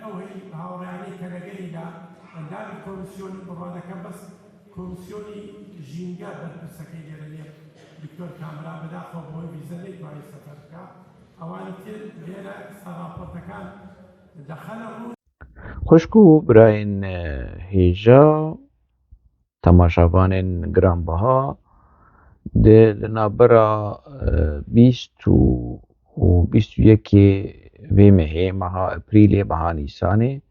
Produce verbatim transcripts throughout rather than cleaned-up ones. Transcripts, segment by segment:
ئەو هەی هاوڕێیانەی کە لەگەریدا ئەندامی کۆمیسیۆنی بڕوادەکە بەس کۆمیسیۆنی ژینگە بەرپرسەکەی لێرە نیە. دکتۆر کامرا بەداخەوە بۆی ویزە نەیتوانی سەفەر بکە. ئەوانی تر لێرە سەر راپۆرتەکان دەخەنە ڕوو. خوشک و برایên hêja, temaşevanên giranbiha, di, di navbera, e, bîst û, û bîst û yekê vê mehê, meha Eprîlê, meha Nîsanê,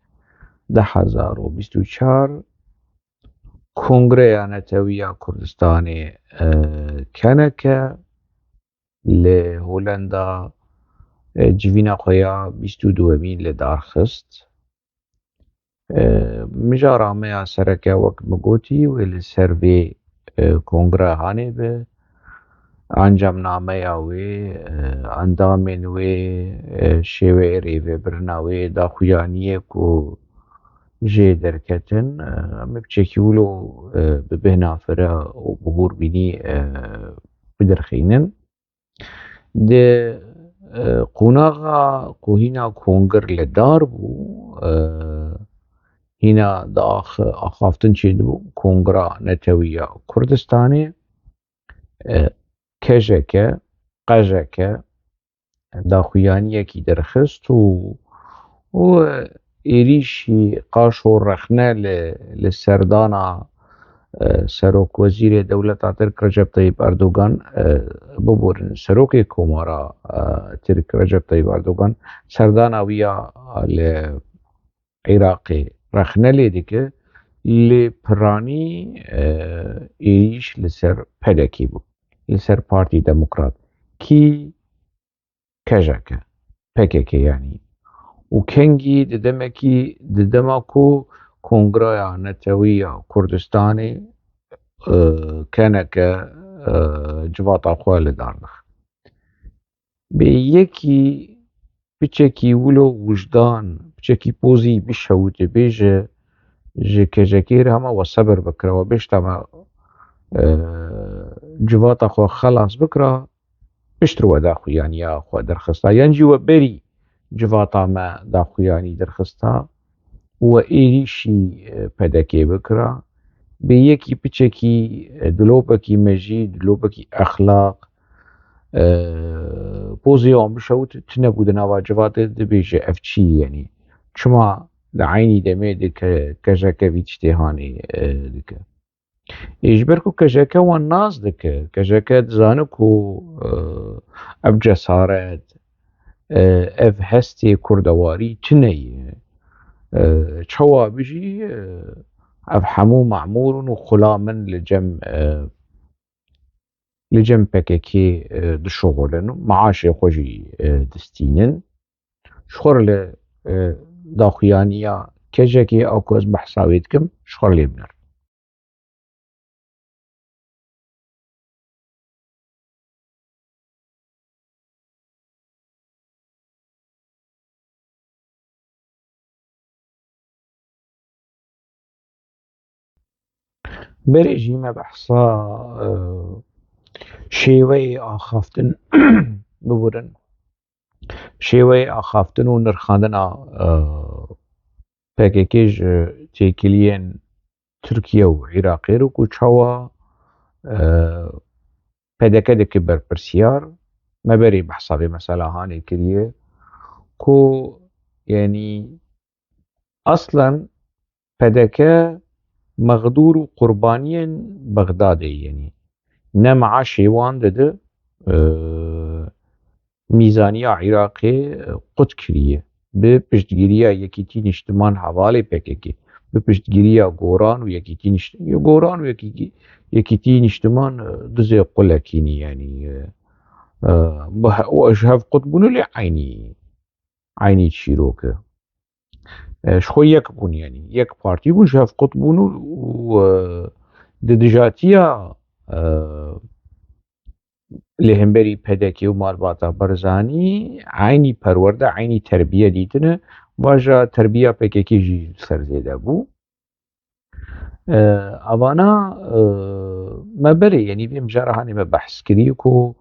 du hezar û bîst û çar, Kongreya Netewî ya Kurdistanê, e, K N K, li Holenda, e, civîna xwe ya bîst û duwemîn li dar xist. E, mijara me ya sereke, wek min gotî, wê li ser vê, e, kongre hanê bi. Encamnameya wê, e, endamên wê, e, şêweyê rêvebirina wê, daxuyaniyê ku jê derketin, e, em ê piçekî wilo, e, bi bêhna fire û bi hûrbînî, e, bidirxînin. Di, e, qonaxa ku hîna kongir li dar bû, e, hîna di ax-, axaftin çêdibû, Kongra Netewî ya Kurdistanê, e, K J K, Q J K, daxuyaniyekî derxist û, û êrîşî qaşo rexne li, li serdana, e, Serokwezîrê dewleta Tirk Recep Tayyip Erdogan, e, biborin Serokê Komara, e, Tirk Recep Tayyip Erdogan serdana wî ya li Iraqê rexne lê dike, lê piranî, e, êrîş li ser P D K bû, li ser Partî Demokrat, kî K J K, P K K yanî. Û kengî di demekî, di dema ku Kongreya Netewî ya Kurdistanê, e, K N K, e, civata xwe li dar dixin. Bê yekî piçekî wilo wijdan, piçekî pozî bişewite, bêje, ji K J K re hema we sebir bikira, we bêjta me, e, civata xwe xelas bikira, piştre we daxuyaniya xwe derxista. Yan jî we berî civata me daxuyanî derxista û we êrîşî, e, P D K bikira. Bê yekî piçekî, e, dilopekî mejî, dilopekî exlaq, e, pozê wan bişewit, tune bû di nava civatê dibêje, ev çi ye, yanî çima di eynî demê de K-, K J K vî tiştê hanê, e, dike? Ê, ji ber ku K J K wan nas dike, K J K dizane ku, e, ev cesaret, e, ev hestê kurdewarî tune ye. E, çawa bijî, e, ev hemû memûr in û xulam in li cem, e, li cem P K K, e, dişuxulin û meaşê xwe jî, e, distînin. Ji xwe re li, e, daxuyaniya K J K a ku ez behsa wê dikim, ji xwe re lê binêrin. Berê jî me behsa, e, şêweyê axaftin bibirin. Şêweyê axaftin û nirxandina, e, P K K ji têkiliyên Tirkiye û Iraqê re ku çawa, e, P D K dike berpirsiyar, me berê behsa vê mesela hanê kiriye ku, yanî, aslen P D K mexdûr û qurbaniyên Bexdadê ye, yanî ne meaşê wan dide, e, mîzaniya Iraqê, e, qut kiriye. Bi piştgiriya Yekîtî Nîştiman hevalê P K K, bi piştgiriya Goran û Yekîtî Nîşt-, Goran û Yekîtî, Yekîtî Nîştiman, e, dizê qulekî ne, yanî, e, e, bi he-, û ji hev qut bûne lê eynî, eynî çîrok e. E, ji xwe yek bûn, yanî yek partî bûn, ji hev qut bûn û, û, e, di dijatiya, e, li hemberî P D K û malbata Barzanî eynî perwerde, eynî terbiye dîtine. Vaja terbiya P K K jî li ser zêde bû. E, avana, e, me berê, yanî vê mijara hanê me behs kirî ku,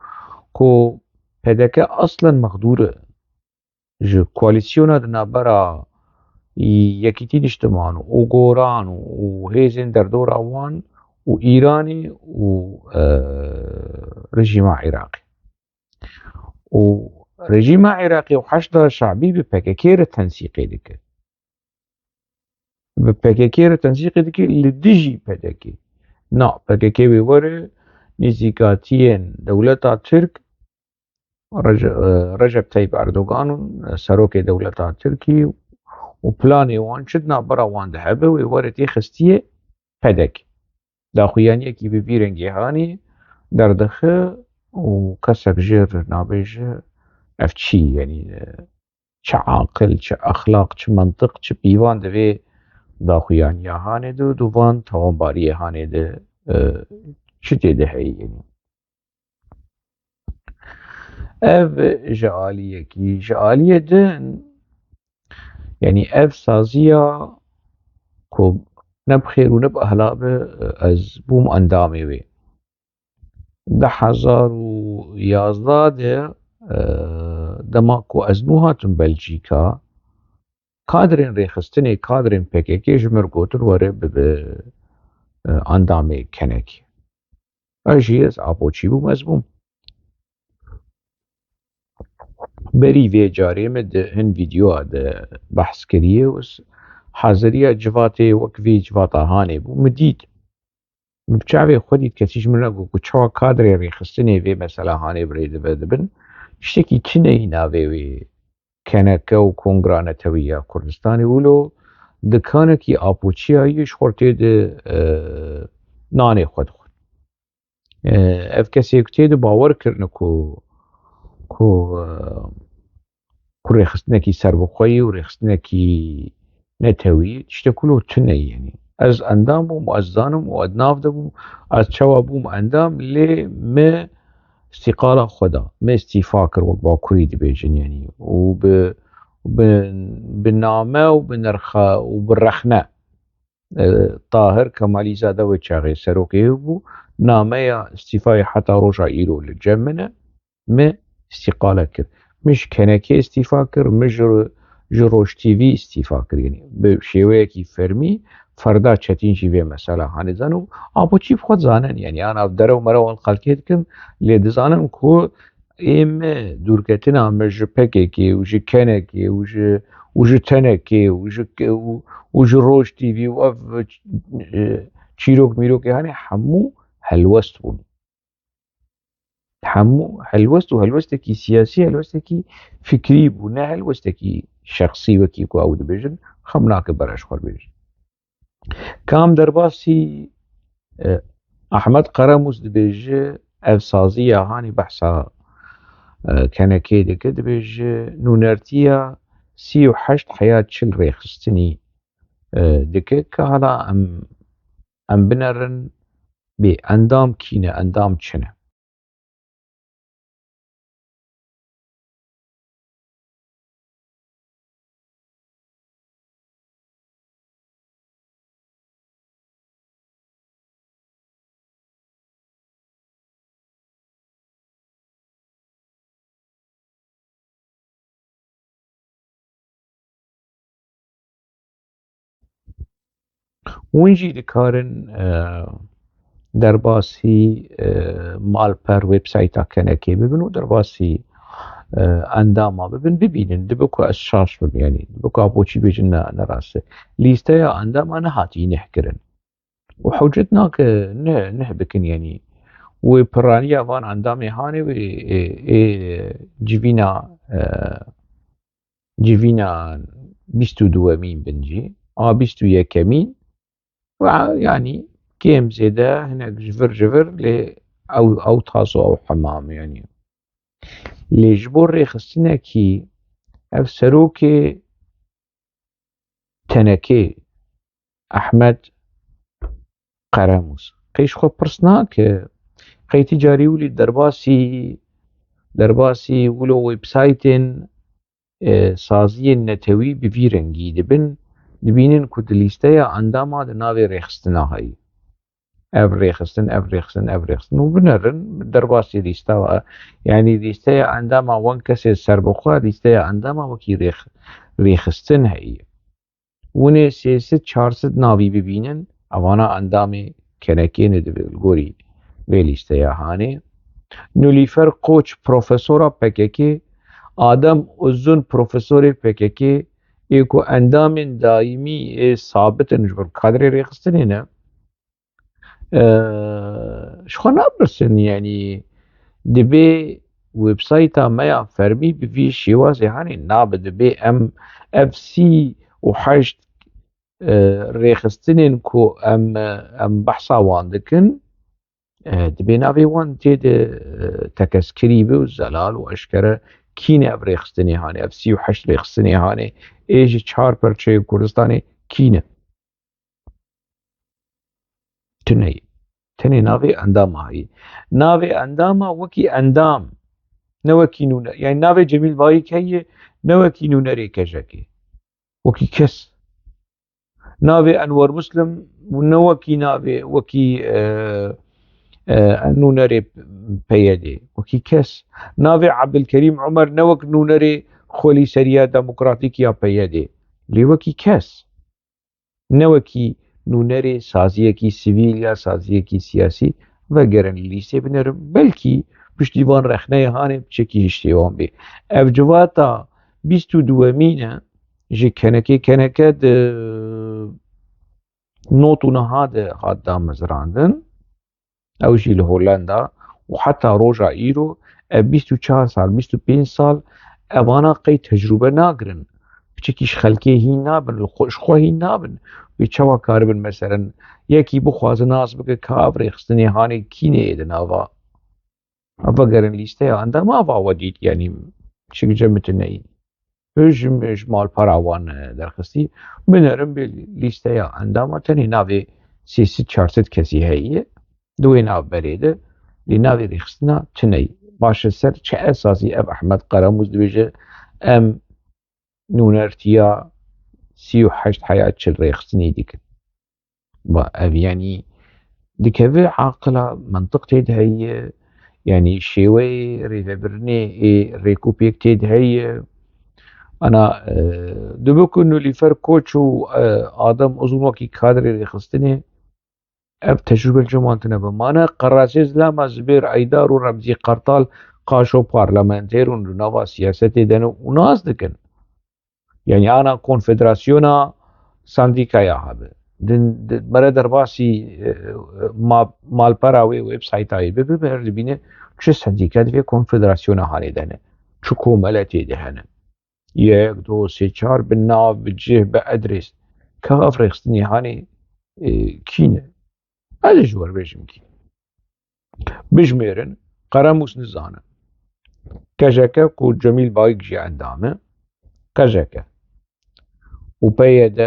ku P D K aslen mexdûr e. Ji koalîsyona di navbera, Yekîtî Niştiman û Goran û, û hêzên derdora wan û Îranê û, e, rejîma Iraqê. Û rejîma Iraqê û Heşda Şabî bi P K K re tensîqê dike. Bi P K K re tensîqê dike li dijî P D K. Na, P K K wê were nêzîkatiyên dewleta Tirk, Rece-, e, Recep Tayyip Erdogan, serokê dewleta Tirkî û planê wan çi di navbera wan de hebe, wê were tê xistiyê P D K. Daxuyaniyekî bi vî rengê hanê derdixe û kesek jê re nabêje ev çi, yanî, e, çi aqil, çi exlaq, çi mentiq, çi pîvan di vê daxuyaniya hanê de û di van tawanbariyê hanê de, e, çi tê de heye, yanî. Ev ji aliyekî, ji aliyê din, yanî ev saziya ku ne bi xêr û ne bi ehla be, ez bûm endamê wê. Du hezar û yazdeh de, e, dema ku ez nû hatim Belçîka, kadrên rêxistinê, kadrên P K K ji mir gotin were bibe, e, endamê K N K. Ez jî ez apoçî bûm, ez bûm. Berî vê carê me di hin vîdeoya de behs kiriye û s-, haziriya civatê wek vê civata hanê bû. Min dît. Min bi çavê xwe dît, kesî ji min re got ku çawa kadrê rêxistinê vê mesela hanê bi rê dibe dibin. Tiştekî çi neyî navê wê K N K û Kongra Netewî ya Kurdistanê wilo dikanekî apoçiya yê ji xwe tê de, e, nanê xwe dixwin. E, ev kesê ku tê de bawer kirine ku, ku, e, ku rêxistinekî serbixweyî û rêxistinekî netewî tiştek wilo tune ye, yanî. Ez endam bûm, ez zanim û ez nav de bûm, ez çawa bûm endam, lê me îstîqala xwe da, me îstîfa kir, wek Bakurî dibêjin, yanî, û bi, bi, bi name û bi nirxe û bi rexne. E, Tahir Kemalîzade wê çaxê serokê bû, nameya îstîfayê heta roja îro li cem min e, me îstîqale kir. Min ji K N K îstîfa kir, min ji, ji Roj T V îstîfa kir. Yanî bi şêweyekî fermî ferda Çetîn jî vê mesela hanê zan û apoçî bi xwe dizanin. Yanî ana derew merew xelkê dikim, lê dizanin ku ê me, dûrketina me ji P K K û ji K N K û ji, û ji T N K û ji, û, û ji Roj T V û ev, e, çîrok mîrokê hanê hemû helwest bûn. Hemû helwest û helwestekî siyasî, helwestekî fikrî bû, ne helwestekî şexsî wekî ku ew dibêjin, xem nake bere ji xwe bêjin. Kam derbasî, e, Ahmet Qeremûs dibêje, ev saziya hanî behsa, e, K N K dike, dibêje nûnertiya sî û heşt heya çil rêxistinî, e, dike, ka hala em, em binerin bê endam kî ne, endam çi ne. Hûn jî dikarin, e, derbasî, e, malper, websayta K N K bibin û derbasî, e, endama bibin, bibînin. Dibe ku ez şaş bim, yanî dibe ku apoçî bêjin ne, ne rast e. Lîsteya endama nehatî neh kirin. Û hewcet nake ne, neh bikin, yanî wê piraniya van endamê hanê wê ê, ê civîna, e, civîna bîst û duwemîn bin jî, a bîst û yekemîn, we, yanî kêm zêde hinek ji vir ji vir, lê ew, ew tazo, ew hemam, yanî. Lê ji bo rêxistinekî ev serokê T N K Ehmed Qeremûs qey ji xwe pirs nake, qey ti carî wî lê derbasî, derbasî wilo websaytên, e, saziyên netewî bi vî rengî dibin, dibînin ku di lîsteya endama di navê rêxistina heyî. Ev rêxistin, ev rêxistin, ev rêxistin û binerin derbasî lîsta, yanî lîsteya endama wan kesê serbixwe, lîsteya endama wekî rêx-, rêxistin heyî. Hûn ê sê sed çar sed navî bibînin, evana endamê kenekê ne dibe li gorî vê lîsteya hanê. Nilûfer Koç, profesora P K K, Adem Uzun, profesorê P K K, ê ku endamên daîmî ê sabit in ji bo kadrê rêxistinê ne. Ee, ji xwe napirsin, yanî dibê websayta me ya fermî bi vî şêwazê hanê nabe, dibê em ev sî û heşt, e, rêxistinên ku em, em behsa wan dikin, e, dibê navê wan tê de, e, tekeskirî be û zelal û eşkere kî ne ev rêxistinê hanê, ev sî û heşt rêxistinê hanê, ê ji çar perçeyê Kurdistanê kî ne? Tune ye. Tenê navê endama heye. Navê endama wekî endam, ne wekî nûner. Yani navê Cemîl Bayik heye, ne wekî nûnerê K J K. Wekî kes. Navê Enwer Muslim ne wekî navê, wekî, e, e, nûnerê P Y D. Wekî kes. Navê Ebdilkerîm Omer ne wek nûnerê Xwelîseriya Demokratîk ya P Y D. Lê wekî kes. Ne wekî nûnerê saziyekî sivîl ya saziyekî siyasî vegerin li lîstê binerin. Belkî piştî van rexneyê hanê piçekî hiştê wan bê. Ev civata bîst û duwemîn e ji kenekê. Keneke di not û niha de hat damezrandin. Ew jî li Hollanda û heta roja îro ev bîst û çar sal, bîst û pênc sal evana qey tecrûbe nagirin. Piçekî ji xelkê hîn nabin, li xwe, ji xwe hîn nabin. Wê çawa karibin, meselen, yekî bixwaze nas bike ka ev rêxistinê hanê kînê yê di nava. Vegerin lîsteya endama va we dît, yanî çi cem tu neyî. Ji, ji malpera wan, e, derxistî. Binerin bê lîsteya endama tenê navê sê sed çar sed kesî heye. Di wê navberê de lê navê rêxistina tune ye. Baş e, ser çi esasî ev Ehmed Qaramûs dibêje, em nûnertiya sî û heşt heya çil rêxistinî dikin? Ba, ev, yanî, dikeve aqila, mantiq tê de heye, yanî şêweyê rêvebirinê ê rêkûpêk tê de heye. Ana, e, dibe ku Nilûfer Koç û, e, Adem Uzun wekî kadrê rêxistinê, ev tecrûbe li cem wan tune be. Mane Qerazê Zilama, Zibêr Eydar û Remzî Qartal, qaşo parlamenter û li nava siyasetê de ne û nas dikin. Yani ana konfederasyona sendîkaya hebe. Din, di, mere derbasî, e, ma-, malpera wê websaytayê bibe, her dibîne çi sendîka di vê konfederasyona hanê de ne. Çi komele tê de hene. Yek, do, sê, çar, bi nav, bi cih, bi adres. Ka ev rêxistinê hanê, e, kî ne? Ez ê ji we re bêjim kî. Bijmêrin, Qeramûs nizane. K J K ku Cemîl Bayik jî endam e. K J K. Û P Y D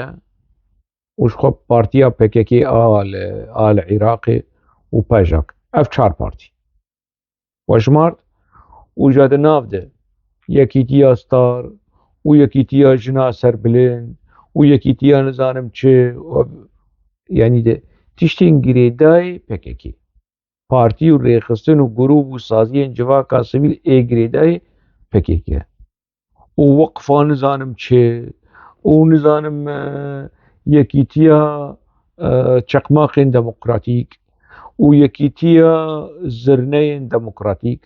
û ji xwe partiya P K K a li, a li Iraqê û PJAK. Ev çar partî. We jimart û ja di nav de Yekîtiya Star û Yekîtiya Jina Serbilind û Yekîtiya nizanim çi, yanî de tiştên girêdayê P K K. Partî û rêxistin û grûp û saziyên civaka sivîl ê girêdayê P K K û weqfa nizanim çi û nizanim, e, yekîtiya, e, çeqmaqên demokratîk û yekîtiya zirneyên demokratîk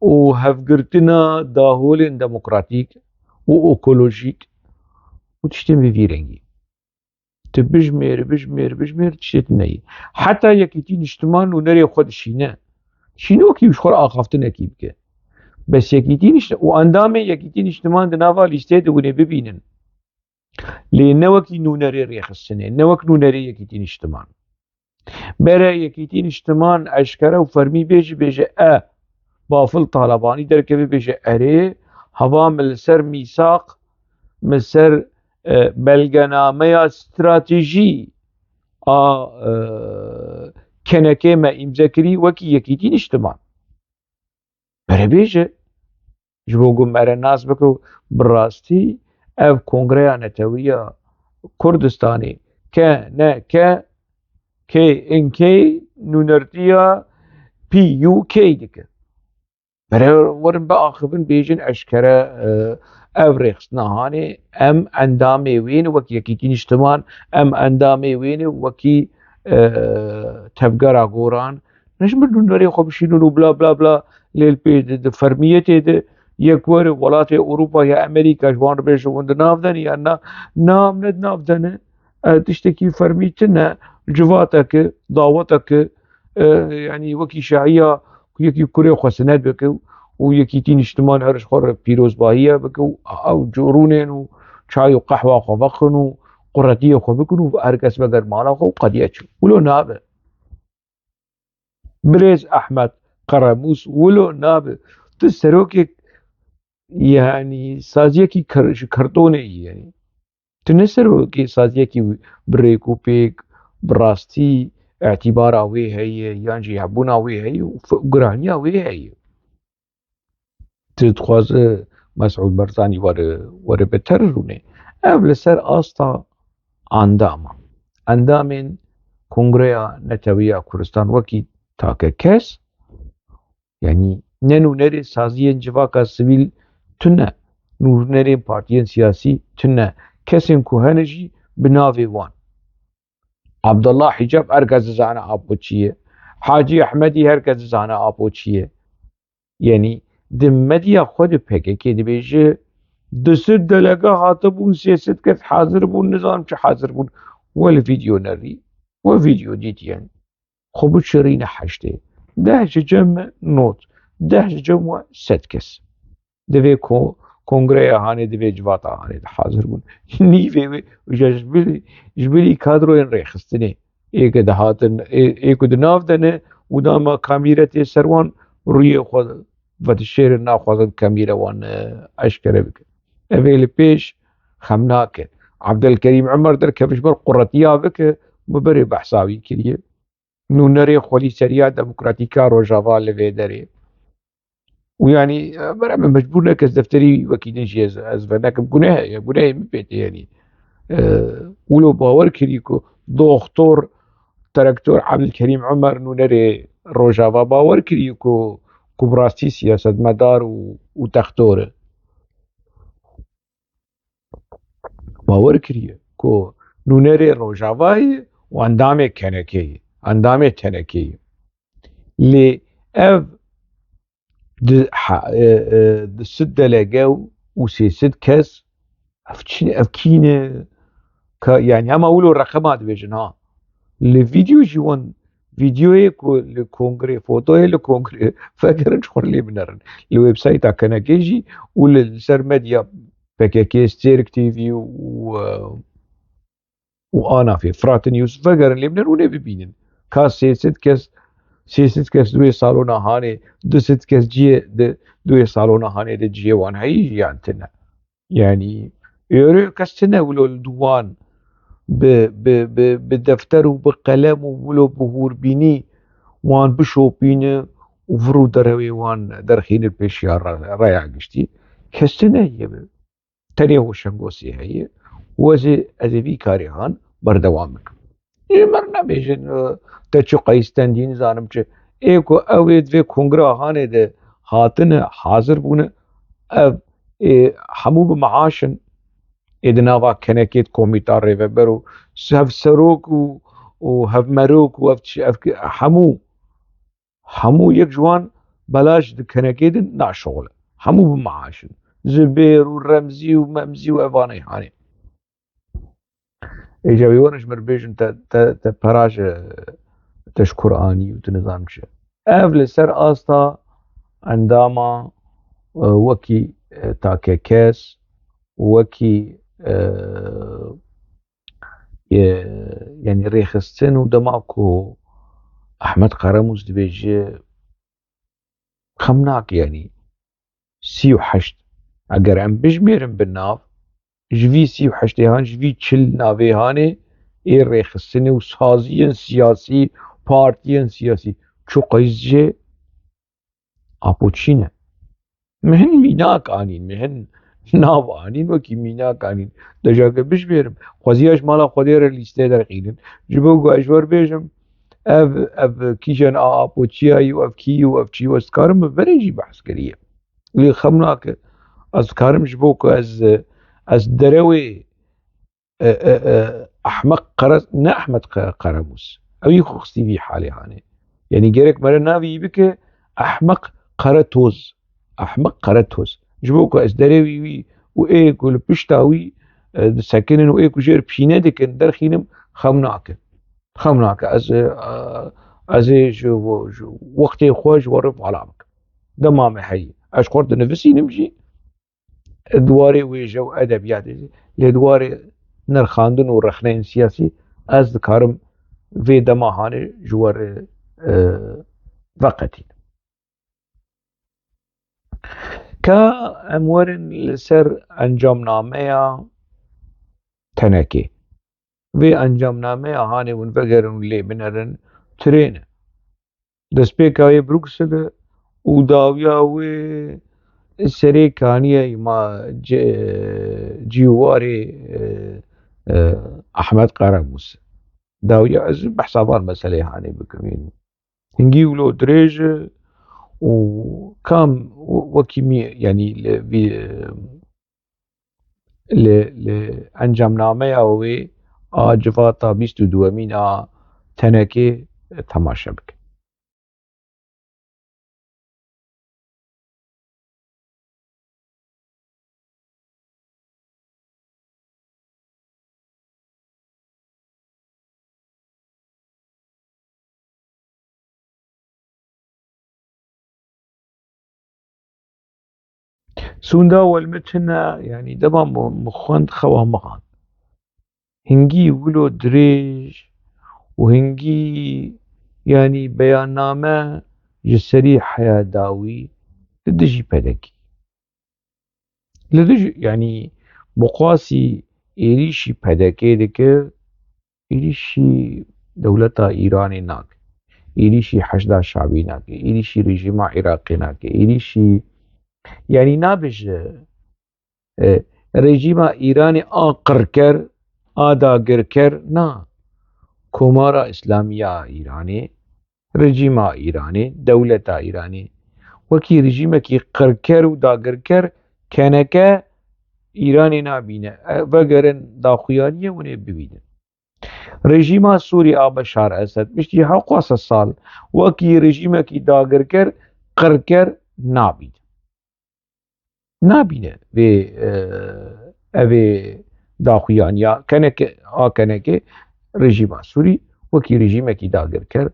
û hevgirtina daholên demokratîk û ekolojîk û tiştên bi vî rengî. Tu bijmêr, bijmêr, bijmêr, tiştê tu neyê. Heta Yekîtî Niştiman nûnerê xwe dişîne. Şîne wekî ji xwe re axaftinekî bike. Bes Yekîtî Nişt-, û endamên Yekîtî Niştiman di nava lîsteyê de hûn ê bibînin. Lê ne wekî nûnerê rêxistinê, ne wek nûnerê Yekîtî Niştiman. Bere Yekîtî Niştiman eşkere û fermî bêjî, bêje, e, Bafil Talebanî derkeve bêje, erê, heva min li ser mîsaq, min ser, e, belgenameya stratejî a, e, kenekê me îmze kirî wekî Yekîtî Niştiman. Bere bêje. Ji bo ku mere nas bike û bi rastî ev Kongreya Netewî ya Kurdistanê, K N K, K N K, nûnertiya P U K dike. Bere werin biaxivin, bêjin eşkere, e, ev rêxistina hanê, em endamê wê ne wekî Yekîtî Niştiman, em endamê wê ne wekî, e, tevgera goran. Ne ji min nûnerê xwe bişînin û bla bla bla, lê li pê di, di fermiyetê de yek were welatê Ewropa ya Amerîka ji wan re bêje hûn di nav de ne yan na, na em ne di nav de ne. E, tiştekî fermî tune, civateke, daweteke, e, yanî wekî şahiya ku yekî kurê xwe sinet bike û Yekîtî Niştiman her ji xwe re pîrozbahiye bike û ew curûnên û çay û qehwa xwe vexin û quretiyê xwe bikin û her kes veger mala xwe û qediye çi. Wilo nabe. Birêz Ehmed Qeremûs, wilo nabe. Tu serokek, yanî saziyekî kar-, ji kartonê yî, yanî. Tu ne serokê saziyekî bi rêk û pêk, bi rastî îtîbara wê heye, yan jî hebûna wê heye û f-, giraniya wê heye. Tu dixwaze Mesûd Barzanî were, were beter rûnê. Ev li ser asta endama. Endamên Kongreya Netewiya Kurdistan wekî take kes, yanî ne nûnerê saziyên civaka sivîl tune, nûnerên partiyên siyasî tune, kesên ku hene jî bi navê wan. Abdullah Hicab her kes dizane apo çi ye. Hacî Ehmedî her kes dizane apo çi ye. Yanî di medya xwe de P K K dibêje, du sed delege hatibûn, sê sed kes hazir bûn, nizanim çi hazir bûn. We li vîdeo nerî, we vîdeo dîtiye. Xwe biçirîne heştê. Deh ji cem me not, deh ji cem we sed kes. Divê ko-, kongreya hanê, divê civata hanê de hazir bûn. Nîvê wê, ji, ji bilî, ji bilî kadroyên rêxistinê. Ê ke dihatin, ê, ê ku di nav de ne û dema kamîre tê ser wan, rûyê xwe vedişêrin, naxwazin kamîre wan, e, eşkere bike. Ev ê li pêş xem nake. Abdulkerîm Umer derkeve ji ber quretiya bike, min berê behsa wî kiriye. Nûnerê xwelîseriya demokratîk a Rojava li vê derê. Û yanî, e, bere min mecbûr neke ez defterî wekî din jî ez, ez venekim. Guneh heye, gunehê min pê tê yanî. E, wilo bawer kirî ku doxtor, direktor Abdulkerîm Umer nûnerê Rojava bawer kirî ku, ku bi rastî siyasetmedar û, û textor e. Bawer kiriye ku nûnerê Rojava ye û endamê K N K ye, endamê T N K ye. Lê ev di, ha, e, e, du sed delege û sê sed kes, ev çi ne, ev kî ne? Ka, yanî hema wilo reqema dibêjin ha. Li vîdeo jî wan, vîdeoyê ku li kongrê, fotoyê li kongrê vegerin ji xwe re lê binerin. Li websayta K N K jî û li, li ser medya P K K, Stêrk T V û, e, û Anafê, Fırat News, vegerin lê binerin û nê bibînin. Ka sê sed kes, sê sed kes di wê salona hanê, du sed kes cihê di, di wê salona hanê de cihê wan heyî yan tine. Yanî, êrê kes tine wilo li dû wan bi, bi, bi, bi defter û bi qelem û wilo bi hûrbînî wan bişopîne û vir û derewê wan derxîne pêşiya re-, reya giştî. Kes tine ye bi. Tenê Hoşengosê heye. Û ez ê, ez ê vî karê han berdewam bikim. Ji min re nebêjin, e, te çi qey stendî, nizanim çi. Ê ku ew ê di vê kongra hanê de hatine, hazir bûne, ev ê hemû bi meaş in. Ê di nava kenekê de komîta rêveber û hevserok û, û hevmerok û ev çi, ev ki-, hemû, hemû yek ji wan belaş di kenekê de naşixule. Hemû bi meaş in. Zibêr û Remzî û Memzî û evanê hanê. Êca wê werin ji min re bêjin te, te, te pera ji, te ji kur anî û tu nizam çi. Ev li ser asta endama, e, wekî, e, take kes, wekî, e, e, yanî rêxistin û dema ku Ahmet Qeremûs dibêje, xem nake, yanî sî û heşt. Eger em bijmêrin bi nav, ji vî sî û heştê han, ji vî çil navê hanê ê rêxistinê û saziyên siyasî, partiyên siyasî, çi qey jê apo çî ne. Min hin mînak anîn, min hin nav anîn, wekî mînak anîn. Deja ke bijmêrim, xweziya ji mala Xwedê re lîstê derxînin. Ji bo ku ez ji we re bêjim, ev, ev kîjan a apoçiyayî û ev kî û ev çi û ez dikarim bi berê jî behs kiriye. Lê xem nake. Ez dikarim ji bo ku ez, ez derewê, e, e, e, Ehmeq Qere-, ne Ehmed Qe-, Qeremûs. Ew yî xwe xistî vî halê hanê. Yanî gerek mere navî yî bike Ehmeq Qeretoz. Ehmeq Qeretoz. Ji bo ku ez derewî wî û ê ku li pişta wî, e, disekinin û ê ku jêr pîne dikin, derxînim, xem nake. Xem nake. Ez, e, ez ê ji, ji wextê xwe ji we re vala bikim. Dema me heyî. Ez ji xwe re dinivîsînim jî, di warê wêje û edebiyatê jî, lê di warê nirxandin û rexneyên siyasî ez dikarim vê dema hanê ji we re, e, veqetînim. Ka em werin li ser encamnameya tenekê. Vê encamnameya hanê hûn vegerin û lê binerin, tirêne. Destpêka wê Bruksel e û dawiya wê serê kaniye ma ce-, cîwarê, e, e, Ahmet Karamûs. Dawiya ez behsa van meselê hanê bikim. Hingî wilo dirêj e û kam wekî mi, yanî li vî, li, li encamnameya wê a civata bîst û duwemîn a tenekê temaşe bike. Sûnda welme çi ne, yanî dema min xwend xewa min hat. Hingî wilo dirêj û hingî, yanî beyanname ji serî heya dawî li dijî pedekî. Li dijî, yanî bi qasî êrîşî pedekê dike, êrîşî dewleta Îranê nake, êrîşî Heşda Şabî nake, êrîşî rejîma Iraqê nake, êrîşî, yanî nabêje, e, rejîma Îranê a qirker, a dagirker, na. Komara Îslamî ya Îranê, rejîma Îranê, dewleta Îranê, wekî rejîmekî qirker û dagirker keneke Îranê nabîne. E, vegerin daxuyaniyê hûn ê bibînin. Rejîma Sûrî a Beşar Esed piştî hewqa sed sal wekî rejîmekî dagirker, qirker nabîne. Nabîne vê, e, evê daxuyaniya keneke, a keneke rejîma Sûrî wekî rejîmekî dagirker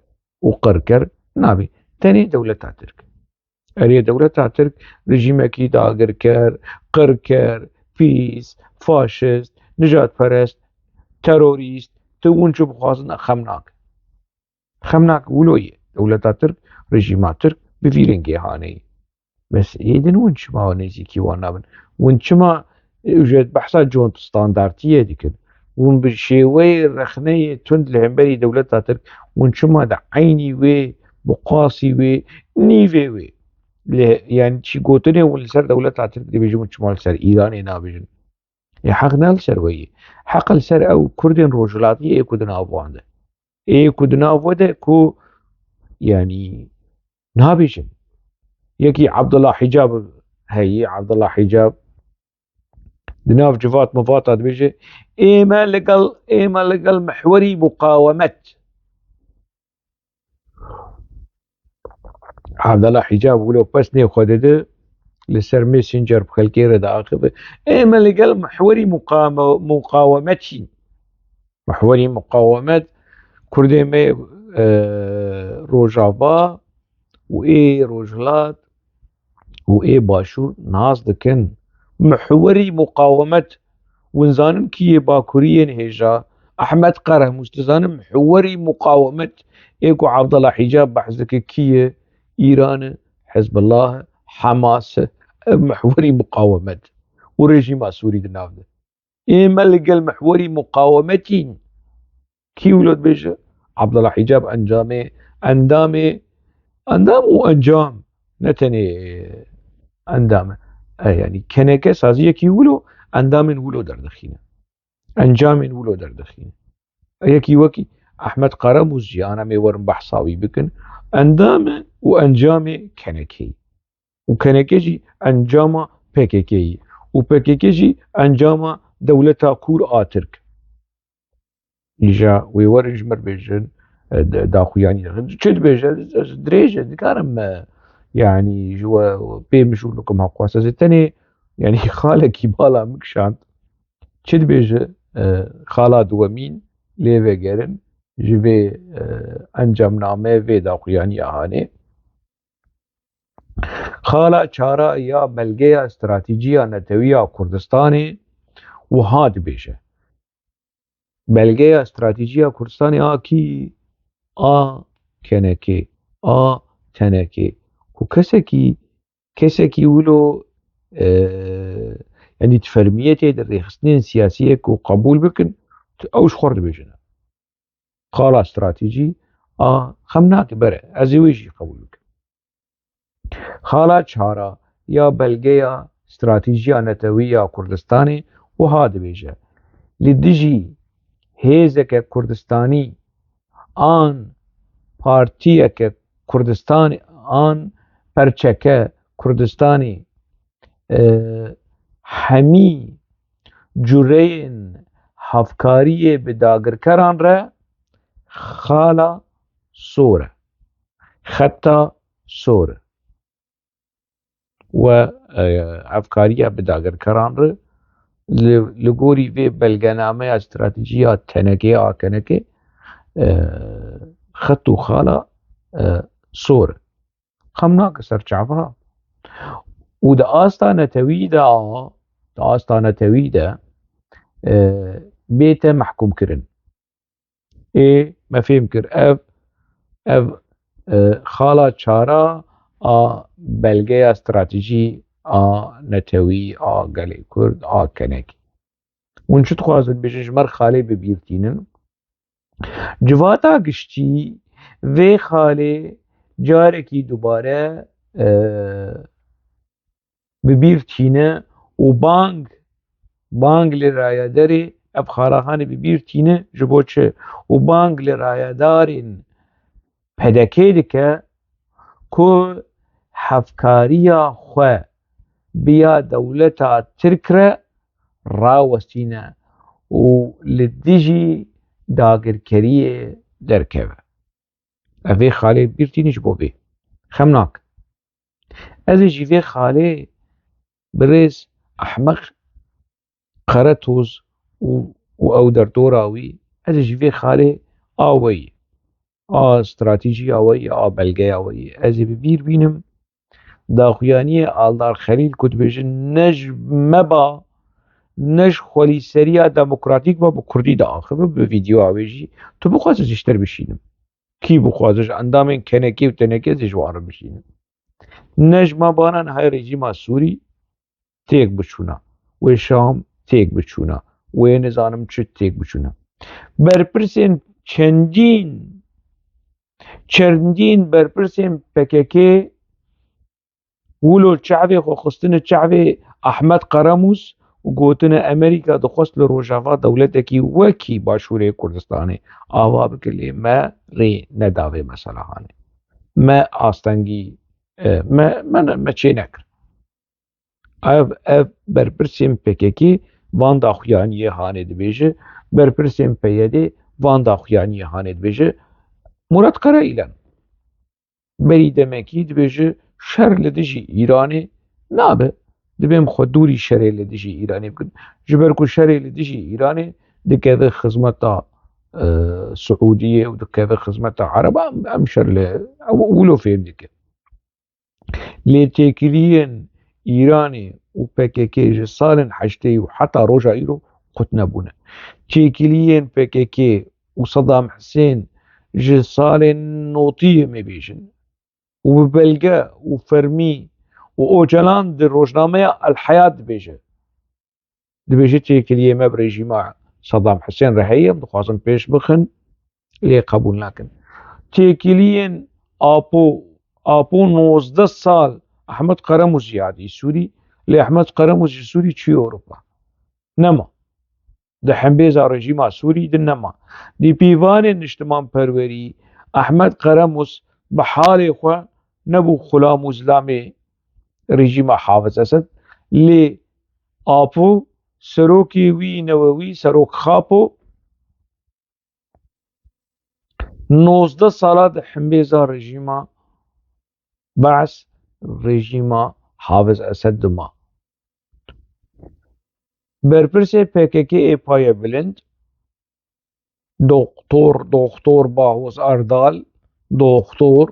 û qirker nabî. Tenê dewleta Tirk. Erê, dewleta Tirk rejîmekî dagirker, qirker, pîs, faşist, nijadperest, terorîst, tu hûn çi bixwazin xem nake. Xem nake, wilo ye. Dewleta Tirk, rejîma Tirk bi vî rengê haneyî. Bes êdin hûn çima nêzîkî wan nabin? Hûn çima, e, ji behsa cont standartiyê dikin? Hûn bi şêweyê rexneyê tund li hemberî dewleta Tirk, hûn çima di eynî wê, bi qasî wê, nîvê wê? Lê, yani çi gotinê hûn li ser dewleta Tirk dibêjin, hûn çima li ser Îranê nabêjin? Ê heq ne li ser we ye. Heq li ser ew Kurdên Rojhilatî ê ku di nav wan de. Ê ku di nav we de ku, yanî, nabêjin. Yekî Abdullah Hicab heyî, Abdullah Hicab di nav civat mivata dibêje, ê me li gel, ê me li gel mihwerî muqawemet. Abdullah Hicab wilo pesnê xwe dide, li ser Messenger bi xelkê re diaxive. Ê me li gel mihwerî muqame-, muqawemet çîn. Mihwerî muqawemet, Kurdê me, e, Rojava û ê Rojhilat û ê Başûr nas dikin. Mihwerî muqawemet, hûn zanin kî yê Bakurî yên hêja? Ehmed Qerehmûs, dizanin mihwerî muqawemet ê ku Abdullah Hicab behs dike kî ye? Îran e, Hizbullah e, Hamas e, ev mihwerî muqawemet û rejîma Sûrî di nav de. Ê me li gel mihwerî muqawemetîn. Kî wilo dibêje? Abdullah Hicab encamê, endamê, endam û encam, ne tenê endam e. E, yanî keneke saziyekî wilo endamên wilo derdixîne. Encamên wilo derdixîne. Yekî wekî Ehmed Karamûz jî, ana em ê werin behsa wî bikin, endam e û encamê K N K yî. Û K N K jî encama P K K yî. Û P K K jî encama dewleta Kûr a Tirk. Îja wê werin ji mir bêjin, e, de-, daxuyanî dikin. Çi dibêje? Ez dirêj e, dikarim, e, yanî ji we pê mijûl bikim heqwas. Ez ê tenê, yanî xalekî bala min kişand. Çi dibêje, e, xala duwemîn lê vegerin ji vê, e, encamname vê daxuyanî hanê. Xala çara ya belgeya stratejî ya netewî ya Kurdistanê wiha dibêje. Belgeya stratejî ya Kurdistanê a kî? A K N K, a T N K. Ku kesekî, kesekî wilo, e, yanî di fermiyetê de rêxistinên siyasiyê ku qebûl bikin, tu-, ew ji xwe re dibêjin. Xala stratejî a xem nake, bere, ez ê wê jî qebûl bikim. Xala çara ya belgeya stratejî ya netewî ya Kurdistanê wiha dibêje: Li dijî hêzeke Kurdistanî an partiyeke Kurdistanê an perçeke Kurdistanê, e, hemî cureyên hevkariyê bi dagirkeran re xala sor e. Xeta sor e. We, e, hevkariya bi dagirkeran re li, li gorî vê belgenameya stratejî ya T N K, A K N K, e, xet û xala, e, sor e. Xem nake ser çava. Û di asta netewî de, di asta netewî de, e, bête mehkûmkirin. Ê me fêm kir, ev, ev, e, xala çara a belgeya stratejî a netewî a gelê Kurd a K N K. Hûn çi dixwazin bêjin, ji me re xalê bi bîr tînin? Civata giştî vê xalê carekî dubare, e, bi bîr tîne û bang, bang li rayedarê ev xalaxanê bi bîr tîne, ji bo çi? Û bang li rayedarên P D K dike ku hevkariya xwe bi ya dewleta Tirk re rawestîne û li dijî dagirkeriyê derkeve. Ev vê xalê bîr tînî ji bo vê. Xem nak. Ez ê jî vê xalê birêz Ehmeq Qeretoz û, û ew derdora wî, ez ê jî vê xalê a weyî, a stratejîya weyî, a belgeya weyî, ez ê bi bîr bînim. Daxuyaniyê Aldar Xelîl ku dibêjin ne ji me ba, ne ji xwelîseriya demokratîk ba, bi kurdî diaxive, bi vîdeoya wê jî. Tu bixwazî ez ji te re bişînim. Kî bixwaze ji endamên K N K û T N K ez ê ji wan re bişînim. Ne ji me ba ne niha rejîma Sûrî têk biçûna. Wê Şam têk biçûna. Wê nizanim çi têk biçûna. Berpirsên çendîn, çendîn berpirsên P K K wilo çavê xwe xistine çavê Ahmet Karamûz û gotine Amerîka dixwest li Rojava dewletekî wekî Başûrê Kurdistanê ava bike, lê me rê neda vê meselehanê. Me astengî, e, me, me, ne- me çê nekir. Ev, ev berpirsên P K K van daxuyaniyê hanê dibêje, berpirsên P Y D van daxuyaniyê hanê dibêje. Murat Karayilan berî demekî dibêje şer li dijî Îranê nabe. Dibê em xwe dûrî şerê li dijî Îranê bikin. Ji ber ku şerê li dijî Îranê dikeve xizmeta, e, Siûdiyê û dikeve xizmeta Ereba, em, em şer li, ew wilo fêm dike. Lê têkiliyên Îranê û P K K ji salên heştê û heta roja îro qut nebûne. Têkiliyên P K K û Sedam Hisên ji salên notî yê me bêjin û bi belge û fermî û Ocalan di rojnameya El Heyat dibêje. Dibêje têkiliyê me bi rejîma Sedam Hisên re heye, em dixwazin pêş bixin, lê qebûl nakin. Têkiliyên Apo, Apo nozdeh sal Ehmed Qeremûzî hatî Sûrî, lê Ehmed Qeremûzî Sûrî çû Ewropa. Nema. di hembêza rejîma Sûrî de nema. Dî pîvanê niştimanperwerî Ehmed Qeremus bi halê xwe nebû xulam û zilamê rejîma Hafiz Esed, lê Apo, serokê wî newewî, serok Xapo, nozdeh sala di hembêza rejîma Be'es, rejîma Hafiz Esed dima. Berpirsê P K K ê payebilind, Doktor, Doktor Bahoz Erdal, Doktor,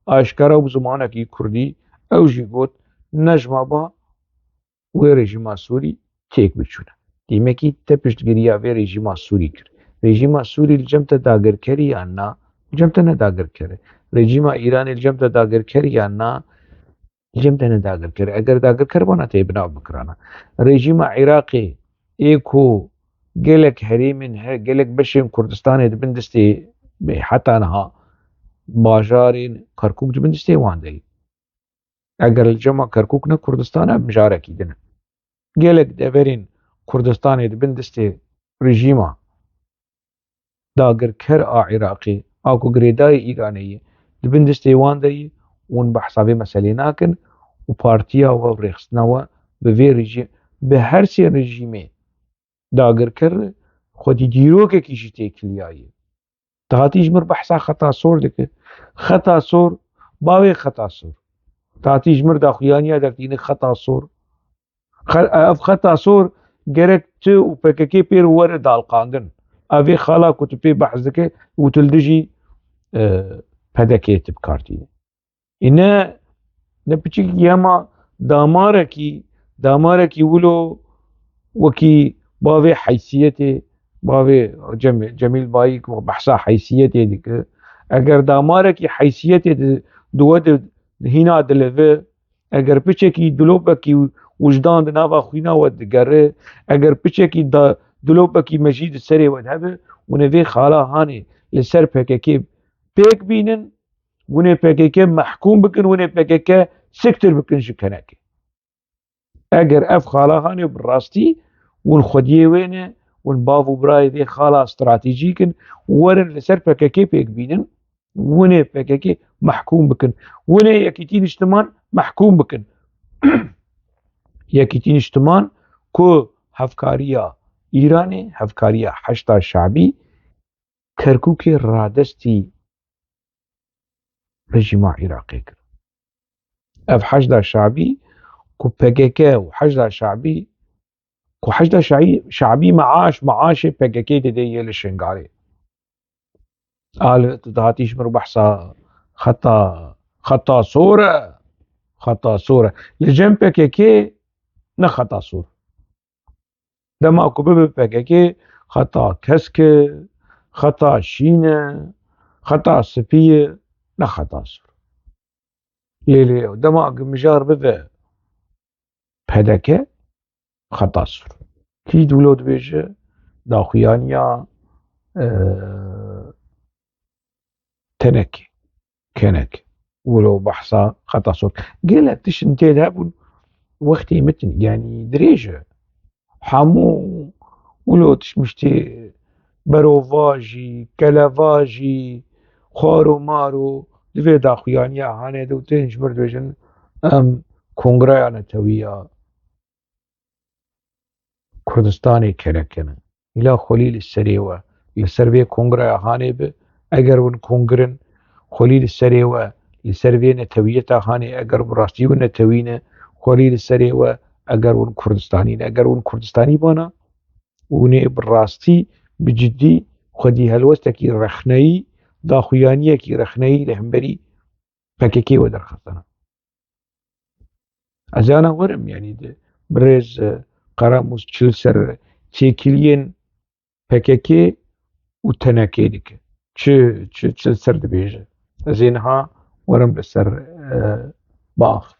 aşkera bi zimanekî kurdî, ew jî got, nejma ba wê rejîma Sûrî têk biçûne. Dîmekî te piştgiriya vê rejîma Sûrî kir. Rejîma Sûrî li cem te dagirkerî yan na? Li cem te ne dagirker e. Rejîma Îranê li cem te dagirkerî yan na? Li cem te ne dagirker e. Eger dagirker bana tê binav bikirana. Rejîma Iraqê ê ku gelek herêmên, he-, gelek beşên Kurdistanê di bin destê, heta niha bajarên Kerkûk di bin destê wan de ye. Eger li cema Kerkûk ne Kurdistan e, mijarekî din e. Gelek deverên Kurdistanê di bin destê rejîma dagirker a Iraqê, a ku girêdayê Îranê ye, di bin destê wan de ye, hûn behsa vê meselê nakin û partiya we û rêxistina we bi vê rejî-, bi her sê rejîmê dagirker xwedî dîrokekî jî têkiliyaye. Dihatî ji mir behsa xeta sor dike. Xeta sor, bavê xeta sor. Dihatî ji mir daxuyaniya dertîne xeta sor. Xe-, ev xeta sor gerek tu û P K K pêr were dalqandin. Ev ê xala ku tu pê behs dike û tu li dijî, e, P D K tu bi kar tîne. Îne ne piçik yema damarekî, damarekî wilo wekî bavê heysiyetê, bavê Cem-, Cemîl Bayî ku behsa heysiyetê dike. Eger damarekî heysiyetê di, di we di, di hîna dileve, eger piçekî dilopekî wijdan di nava xwîna we digere, eger piçekî da, dilopekî mejî di serê we de hebe, hûn ê vê xala hanê li ser P K K pêk bînin, hûn ê P K K mehkûm bikin, hûn ê P K K siktir bikin ji kenekê. Eger ev xala hanê bi rastî hûn xwediyê wê ne, hûn bav û birayê vê xala stratejîk in, werin li ser P K K pêk bînin, hûn ê P K K mehkûm bikin, hûn ê Yekîtî Niştiman mehkûm bikin. Yekîtî Niştiman ku hevkariya Îranê, hevkariya Heşda Şabî, Kerkûkê radestî rejîma Iraqê kir. Ev Heşda Şabî ku P K K û Heşda Şabî, ku Heşda Şaî-, Şabî meaş, meaşê P K K dide yê li Şingalê. A li tu dihatî ji mir behsa xeta, xeta sor e, xeta sor e. Li cem P K K ne xeta sor. Dema ku bibe P K K xeta kesk e, xeta şîn e, xeta spî ye, ne xeta sor. Lê, lê dema ku mijar bibe P D K, xeta sor. Kî wilo dibêje daxuyaniya, e, tenekê, kenek. Wilo behsa xeta sor. Gelek tişt tê de hebûn, wextê min tune, yanî dirêj e. Hemû wilo tişt miştê berovajî, kelevajî, xwar û mar û di vê daxuyaniya hanê de û tên ji mir dibêjin, em kongreya netewî ya Kurdistanê kenekene. Îla xwelî li serê we, li ser vê kongreya hanê bi, eger hûn kongrin, xwelî li serê we, li ser vê netewiyeta hanê, eger bi rastî hûn netewî ne, xwelî li serê we, eger hûn Kurdistanî ne, eger hûn Kurdistanî bana, hûn ê bi rastî, bi cidî xwedî helwestekî rexneyî, daxuyaniyekî rexneyî li hemberî P K K we derxistana. Ez ana werim, yanî di birêz, e, Qeramûs çi li ser têkiliyên P K K û T N K dike. Çi, çi, çi li ser dibêje. Ez ê niha werim li ser, e, biaxivim.